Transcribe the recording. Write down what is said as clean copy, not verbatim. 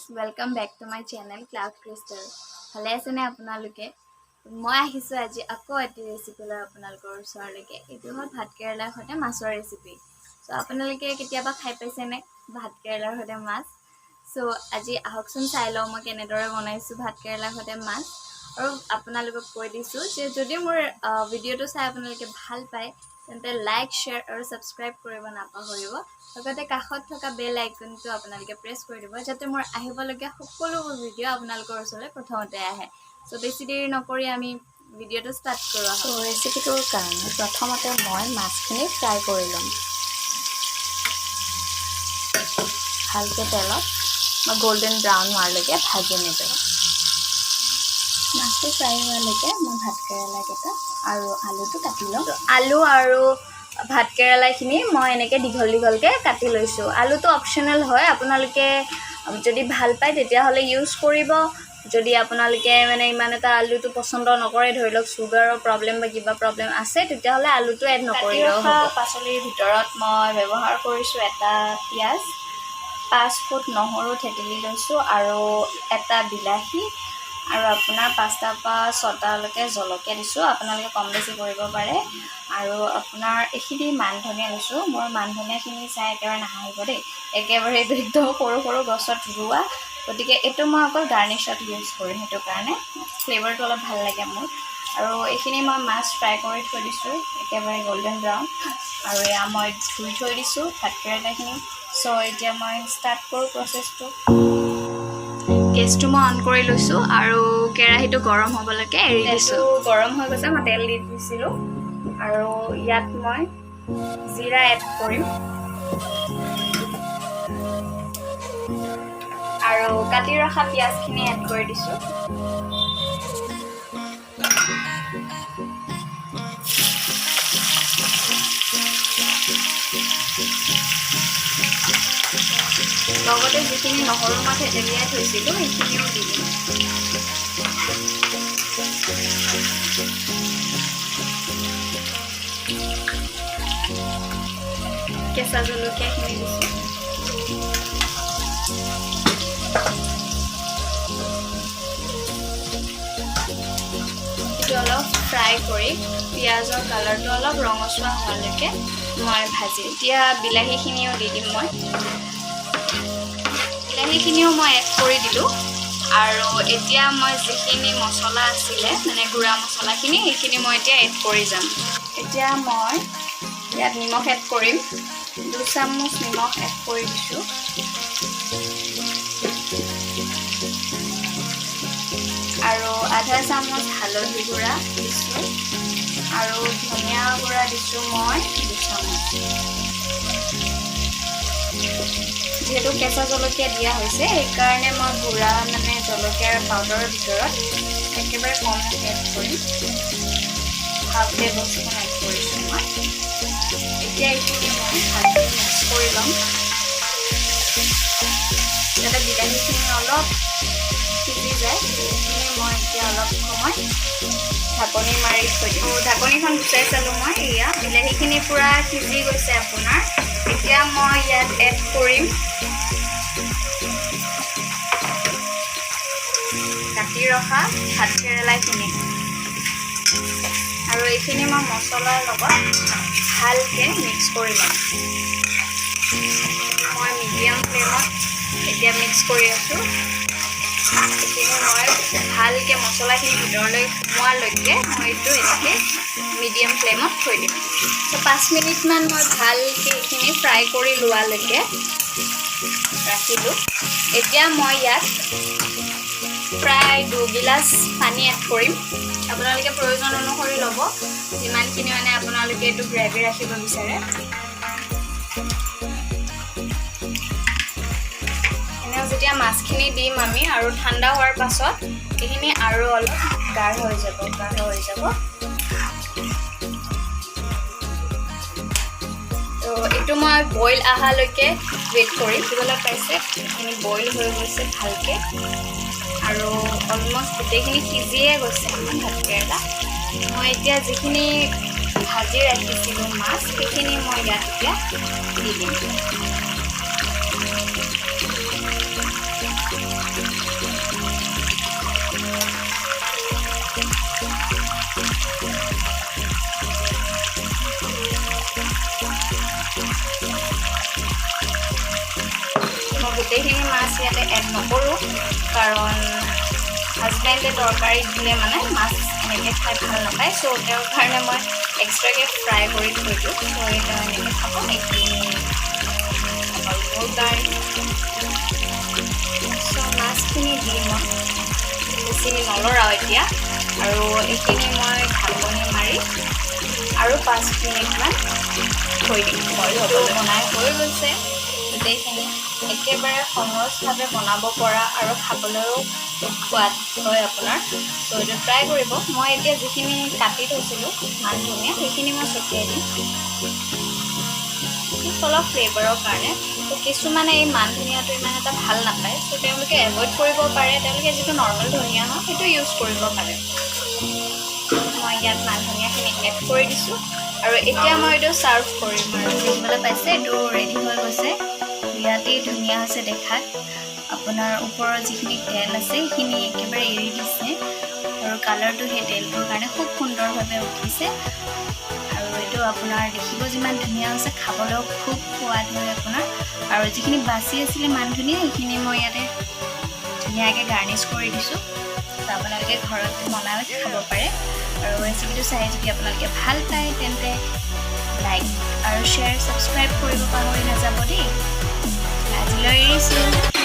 Welcome back to my channel Cloud Crystal. ভালে আছেনে আপোনালোকে? মই আহিছোঁ আজি আকৌ এটি ৰেচিপি লৈ আপোনালোকৰ ওচৰলৈকে। এইটো হ'ল ভাত কেৰেলাৰ সৈতে মাছৰ ৰেচিপি। চ' আপোনালোকে কেতিয়াবা খাই পাইছেনে ভাত কেৰেলাৰ সৈতে মাছ? চ' আজি আহকচোন চাই লওঁ মই কেনেদৰে বনাইছোঁ ভাত কেৰেলাৰ সৈতে মাছ। আৰু আপোনালোকক কৈ দিছোঁ যে যদি মোৰ ভিডিঅ'টো চাই আপোনালোকে ভাল পায়, তেন্তে লাইক, শ্বেয়াৰ আৰু ছাবস্ক্ৰাইব কৰিব নাপাহৰিব। লগতে কাষত থকা বেল আইকনটো আপোনালোকে প্ৰেছ কৰি দিব, যাতে মোৰ আহিবলগীয়া সকলোবোৰ ভিডিঅ' আপোনালোকৰ ওচৰলৈ প্ৰথমতে আহে। চ' বেছি দেৰি নকৰি আমি ভিডিঅ'টো ষ্টাৰ্ট কৰোঁ আহক। ত' ৰেচিপিটোৰ কাৰণে প্ৰথমতে মই মাছখিনি ফ্ৰাই কৰি ল'ম। ভালকৈ তেলত মই গল্ডেন ব্ৰাউন হোৱালৈকে ভাজি নিদিওঁ। মাছটো ফ্ৰাই হোৱালৈকে মই ভাত কেৰেলাকেইটা আৰু আলুটো কাটি ল'ম। আলু আৰু ভাত কেৰেলাখিনি মই এনেকৈ দীঘল দীঘলকৈ কাটি লৈছোঁ। আলুটো অপশ্যনেল হয়। আপোনালোকে যদি ভাল পায়, তেতিয়াহ'লে ইউজ কৰিব। যদি আপোনালোকে মানে ইমান এটা আলুটো পচন্দ নকৰে, ধৰি লওক চুগাৰৰ প্ৰব্লেম বা কিবা প্ৰব্লেম আছে, তেতিয়াহ'লে আলুটো এড কাটি নকৰিলেও ৰখা হ'ব। পাচলিৰ ভিতৰত মই ব্যৱহাৰ কৰিছোঁ এটা পিঁয়াজ, 5 ফুট নহৰু থেতেলি লৈছোঁ আৰু এটা বিলাহী আৰু আপোনাৰ 5টাৰ পৰা 6টালৈকে জলকীয়া দিছোঁ। আপোনালোকে কম বেছি কৰিব পাৰে। আৰু আপোনাৰ এইখিনি মান ধনিয়া লৈছোঁ। মোৰ মান ধনিয়াখিনি চাই একেবাৰে নাহাঁহিব দেই। একেবাৰে এইটো একদম সৰু সৰু গছত ৰোৱা, গতিকে এইটো মই অকল গাৰ্নিছত ইউজ কৰিম। সেইটো কাৰণে ফ্লেভাৰটো অলপ ভাল লাগে মোৰ। আৰু এইখিনি মই মাছ ফ্ৰাই কৰি থৈ দিছোঁ একেবাৰে গল্ডেন ব্ৰাউন। আৰু এয়া মই ধুই থৈ দিছোঁ ভাতকেৰেলাখিনি। চ' এতিয়া মই ষ্টাৰ্ট কৰোঁ প্ৰচেছটো। গেছটো মই অন কৰি লৈছোঁ আৰু কেৰাহীটো গৰম হ'বলৈকে এৰি দিছোঁ। তেলটো গৰম হৈ গৈছে, মই তেল দি দিছিলোঁ আৰু ইয়াত মই জিৰা এড কৰিম আৰু কাটি ৰখা পিঁয়াজখিনি এড কৰি দিছোঁ। লগতে যিখিনি নহৰু মই থেতেলিয়াই থৈছিলোঁ, সেইখিনিও দি দিম। কেঁচা জলকীয়াখিনি দিছোঁ। এইটো অলপ ফ্ৰাই কৰি পিঁয়াজৰ কালাৰটো অলপ ৰঙচুৱা হোৱালৈকে মই ভাজিম। এতিয়া বিলাহীখিনিও দি দিম মই। বিলাহীখিনিও মই এড কৰি দিলোঁ। আৰু এতিয়া মই যিখিনি মছলা আছিলে, মানে গুড়া মছলাখিনি, সেইখিনি মই এতিয়া এড কৰি যাম। এতিয়া মই ইয়াত নিমখ এড কৰিম। 2 চামুচ নিমখ এড কৰি দিছোঁ আৰু আধা চামুচ হালধি গুড়া দিছোঁ আৰু ধনিয়া গুড়া দিছোঁ মই 2 চামুচ। যিহেতু কেঁচা জলকীয়া দিয়া হৈছে, সেইকাৰণে মই গুড়া মানে জলকীয়াৰ পাউডাৰৰ ভিতৰত একেবাৰে কম এড কৰিম। হাফ টেবল স্পুন এড কৰিছোঁ মই। এতিয়া এইখিনি মই ভালকৈ মিক্স কৰি ল'ম, যাতে বিলাহীখিনি অলপ সিজি যায়। এইখিনি মই এতিয়া অলপ সময় ঢাকনি মাৰি থৈ দিম। ঢাকনিখন গুচাই চালোঁ মই, এয়া বিলাহীখিনি পূৰা সিজি গৈছে আপোনাৰ। এতিয়া মই ইয়াত এড কৰিম কাটি ৰখা ভাত কেৰেলাখিনি আৰু এইখিনি মই মছলাৰ লগত ভালকৈ মিক্স কৰি ল'ম। মই মিডিয়াম ফ্লেমত এতিয়া মিক্স কৰি আছোঁ। এইখিনি মই ভালকৈ মছলাখিনি ভিতৰলৈ সোমোৱালৈকে মই এইটো এনেকৈ মিডিয়াম ফ্লেমত থৈ দিম। ত' 5 মিনিটমান মই ভালকৈ এইখিনি ফ্ৰাই কৰি লোৱালৈকে ৰাখিলোঁ। এতিয়া মই ইয়াত প্ৰায় 2 গিলাচ পানী এড কৰিম। আপোনালোকে প্ৰয়োজন অনুসৰি ল'ব, যিমানখিনি মানে আপোনালোকে এইটো গ্ৰেভি ৰাখিব বিচাৰে। এনেও যেতিয়া মাছখিনি দিম আমি আৰু ঠাণ্ডা হোৱাৰ পাছত এইখিনি আৰু অলপ গাঢ় হৈ যাব। তো এইটো মই বইল অহালৈকে ৱেইট কৰিম। দেখিবলৈ পাইছে, এইখিনি বইল হৈ গৈছে ভালকৈ আৰু অলমষ্ট গোটেইখিনি সিজিয়ে গৈছে আমাৰ ভাতকেৰেলা। মই এতিয়া যিখিনি ভাজি ৰাখিছিলোঁ মাছ, সেইখিনি মই ইয়াত এতিয়া দি দিম। এড নকৰোঁ, কাৰণ হাজবেণ্ডে তৰকাৰীত দিলে মানে মাছ এনেকৈ খাই ভাল নাপায়। চ' তেওঁৰ কাৰণে মই এক্সট্ৰাকৈ ফ্ৰাই কৰি থৈ দিওঁ। চ' তেওঁ এনেকৈ খাব। এইখিনি অকল মোৰ কাৰণে। চ' মাছখিনি দি মই বেছি নলৰাওঁ এতিয়া আৰু এইখিনি মই ঢাকনি মাৰি আৰু 5 মিনিটমান থৈ দিম বইল হ'বলৈ। বনাই হৈ গৈছে গোটেইখিনি। একেবাৰে সহজভাৱে বনাব পৰা আৰু খাবলৈও খুব সোৱাদ হয় আপোনাৰ। চ' এইটো ট্ৰাই কৰিব। মই এতিয়া যিখিনি কাটি থৈছিলোঁ মান ধনিয়া, সেইখিনি মই ছটিয়াই দিম জাষ্ট অলপ ফ্লেভাৰৰ কাৰণে। ত' কিছুমানে এই মান ধনিয়াটো ইমান এটা ভাল নাপায়, চ' তেওঁলোকে এভইড কৰিব পাৰে। তেওঁলোকে যিটো নৰ্মেল ধনিয়া হয়, সেইটো ইউজ কৰিব পাৰে। মই ইয়াত মান ধনিয়াখিনি এড কৰি দিছোঁ আৰু এতিয়া মই এইটো ছাৰ্ভ কৰিম। আৰু দেখিবলৈ পাইছে, এইটো ৰেডি হৈ গৈছে। বিৰাটেই ধুনীয়া হৈছে দেখাত। আপোনাৰ ওপৰৰ যিখিনি তেল আছে, সেইখিনি একেবাৰে এৰি দিছে আৰু কালাৰটো সেই তেলটোৰ কাৰণে খুব সুন্দৰভাৱে উঠিছে। আৰু এইটো আপোনাৰ দেখিব যিমান ধুনীয়া হৈছে, খাবলৈও খুব সোৱাদ হয় আপোনাৰ। আৰু যিখিনি বাচি আছিলে মান ধনিয়া, সেইখিনি মই ইয়াতে ধুনীয়াকৈ গাৰ্নিছ কৰি দিছোঁ। তো আপোনালোকে ঘৰত বনাই খাব পাৰে। আৰু ৰেচিপিটো চাই যদি আপোনালোকে ভাল পায়, তেন্তে লাইক আৰু শ্বেয়াৰ, ছাবস্ক্ৰাইব কৰিব পাহৰি নাযাব দেই। আজিলৈ এৰিছোঁ।